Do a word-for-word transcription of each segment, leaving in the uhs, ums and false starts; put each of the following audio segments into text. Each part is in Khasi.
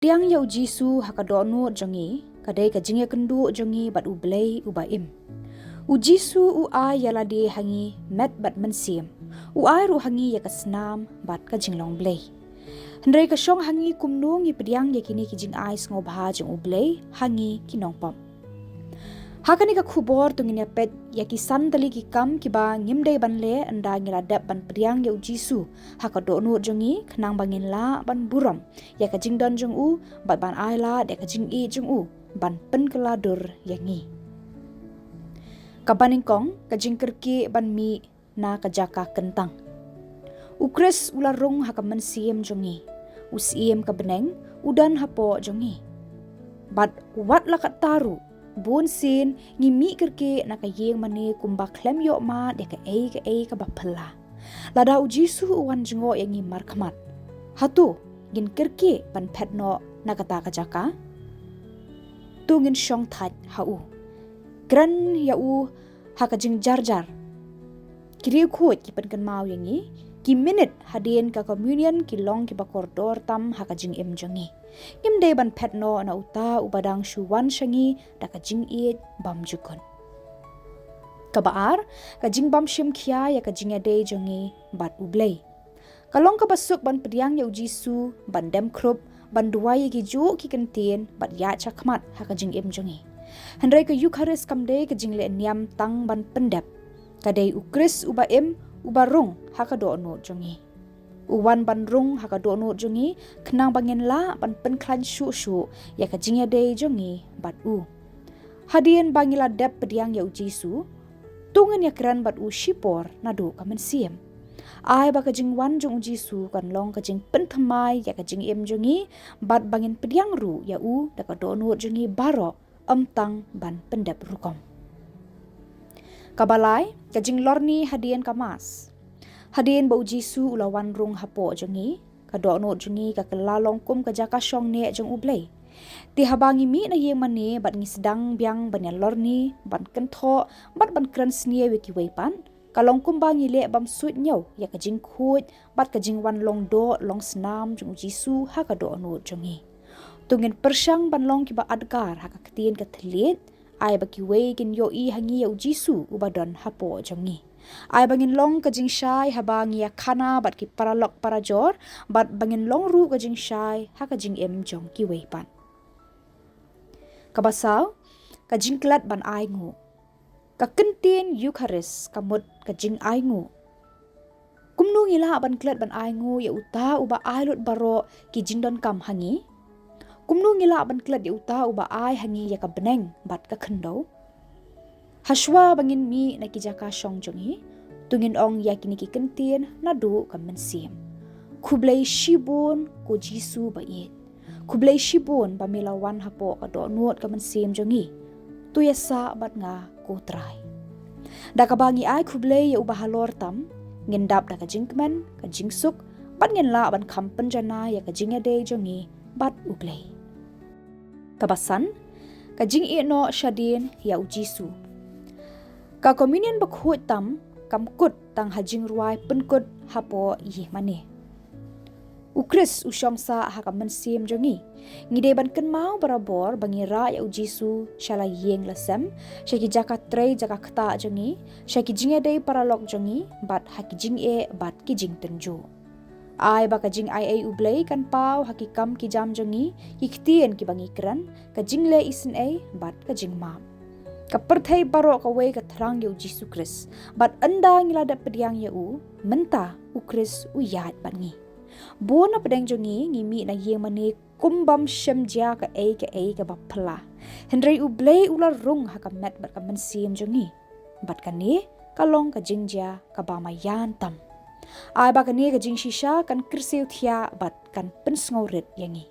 Pdiang ïa u Jisu ha ka dohnud jong ngi ka dei ka jingïakynduh jong ngi bad U Blei uba im. U Jisu u ai ïa lade ha ngi met bad mynsiem. U ai ruh ha ngi ïa ka snam bad ka jinglong Blei. Hynrei ka shong ha ngi kumno ngi pdiang ïa kine ki jingai sngewbha jong U Blei ha ngi ki nongpop. Ha kane ka khubor to ngin ïa peit ïa ki san tylli ki kam kiba ngim dei ban leh ynda ngi la dep ban pdiang ïa u Jisu ha ka dohnud jong ngi, khnang ba ngin lah ban burom ïa ka jingdon jong u bad ban ailad ïa ka jingïeit jong u ban pynkylla dur ïa ngi. Kaba nyngkong, ka jingkyrkieh ban mih na ka jaka kyntang. U Khrist u la rung ha ka mynsiem jong ngi. U Syiem ka bneng u don hapoh jong ngi. Bad wat la katta ruh, bun sien ngi mih kyrkieh na ka ïing mane kumba khlem ïoh mad ïa kaei kaei kaba phylla. Lada u Jisu u wan jngoh ïa ngi markhmat, hato ngin kyrkieh ban phet noh na kata ka jaka? To ngin shong thait ha u. Kren ïa u ha ka jingjarjar. Ki riewkhuid ki pynkynmaw ïa ngi, ki minit hadien ka communion ki long kiba kordor tam ha ka jingim jong ngi. Ngim dei ban phet noh na uta uba dang shu wan sha ngi da ka jingïeit bym jukut. Kaba ar, ka jingbym shim khia ïa ka jingïadei jong ngi bad U Blei. Ka long kaba suk ban pdiang ïa u Jisu, ban dem khrup, ban duwai ïa ki juh ki kyntien bad ïaid shakhmat ha ka jingim jong ngi. Hynrei ka Eukharist kam dei ka jingleh niam tang ban pyndep. Ka dei u Khrist uba im, uba rung ha ka dohnud jong ngi. U wan ban rung ha ka dohnud jong ngi khnang ba ngin lah ban pynkhlaiñ shuh shuh ïa ka jingïadei jong ngi bad u. Hadien ba ngi la dep pdiang ïa u Jisu, to ngin ïakren bad u shipor naduh ka mynsiem. Ai ba ka jingwan jong u Jisu kan long ka jingpynthymmai ïa ka jingim jong ngi bad ba ngin pdiang ruh ïa u da ka dohnud jong ngi baroh, ym tang ban pyndep rukom. Kaba lai, ka jinglorni hadien ka Mass. Hadien ba u Jisu u la wan rung hapoh jong ngi, ka dohnud jong ngi ka kylla long kum ka jaka shong neh jong U Blei. Te haba ngi mih na ïing mane bad ngi sdang biang ban ïalorni, ban kynthoh bad ban kren sniew ïa kiwei pat, ka long kumba ngi leh bym suidñiew ïa ka jingkhuid bad ka jingwan long doh long snam jong u Jisu ha ka dohnud jong ngi. To ngin pyrshang ban long kiba adkar ha ka ktien ka thylliej, ai ba kiwei kin ïohi ha ngi ïa u Jisu uba don hapoh jong ngi. Ai ba ngin long ka jingshai haba ngi ïakhana bad ki paralok parajor, bad ba ngin long ruh ka jingshai ha ka jingim jong kiwei pat. Kaba saw, ka jingklet ban ai nguh. Ka kyntien Eukharist ka mut ka jingai nguh. Kumno ngi lah ban klet ban ai nguh ïa uta uba ai lut baroh ki jingdonkam ha ngi? Kumno ngi lah ban klet ïa uta uba ai ha ngi ïa ka bneng bad ka khyndew? Hashwa ba ngin mih na ki jaka shong jong ngi, to ngin ong ïa kine ki kyntien naduh ka mynsiem. Khublei shibun ko Jisu ba ïeit. Khublei shibun ba me la wan hapoh ka dohnud ka mynsiem jong ngi. To ïasah bad nga ko Trai. Da kaba ngi ai khublei ïa uba halor tam, ngin dap da ka jingkmen, ka jingsuk, bad ngin lah ban kham pynjanai ïa ka jingïadei jong ngi bad U Blei. Kaba san, ka jingïehnoh shadien ïa u Jisu. Ka Communion bakhuid tam kam kut tang ha jingrwai pynkut hapoh ïing mane. U Khrist u shong sah ha ka mynsiem jong ngi. Ngi dei ban kynmaw barabor ba ngi rah ïa u Jisu sha la ïing la sem, sha ki jaka trei jaka ktah jong ngi, sha ki jingïadei paralok jong ngi, bad ha ki jingeh bad ki jingtynjuh. Ai ba ka jingaiei U Blei kan paw ha ki kam ki jam jong ngi, ki ktien kiba ngi kren, ka jingleh isynei bad ka jingmap. Ka pyrthei baroh kawei ka thrang ïa u Jisu Khrist, bad ynda ngi la dep pdiang ïa u, mynta u Khrist u ïaid bad ngi. Bun na pdeng jong ngi ngi mih na ïing mane kum bym shym jia kaei kaei kaba phylla. Hynrei U Blei u la rung ha ka met bad ka mynsiem jong ngi. Bad kane ka long ka jingjia kaba maïan tam. Ai ba kane ka jingshisha kan kyrsiew thiah bad kan pynsngewrit ïa ngi.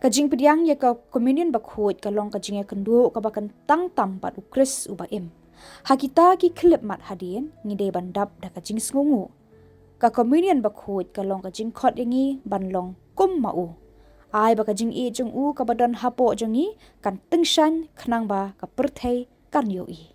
Ka jingpdiang ïa ka Communion bakhuid ka long ka jingïakynduh kaba kyntang tam bad u Khrist uba im. Ha kita ki khyllipmat hadien ngi dei ban dap da ka jingsngewnguh. Ka Communion bakhuid ka long ka jingkhot ïa ngi ban long kum ma u. Ai ba ka jingïeit jong u kaba don hapoh jong ngi kan tyngshaiñ khnang ba ka pyrthei kan ïohi.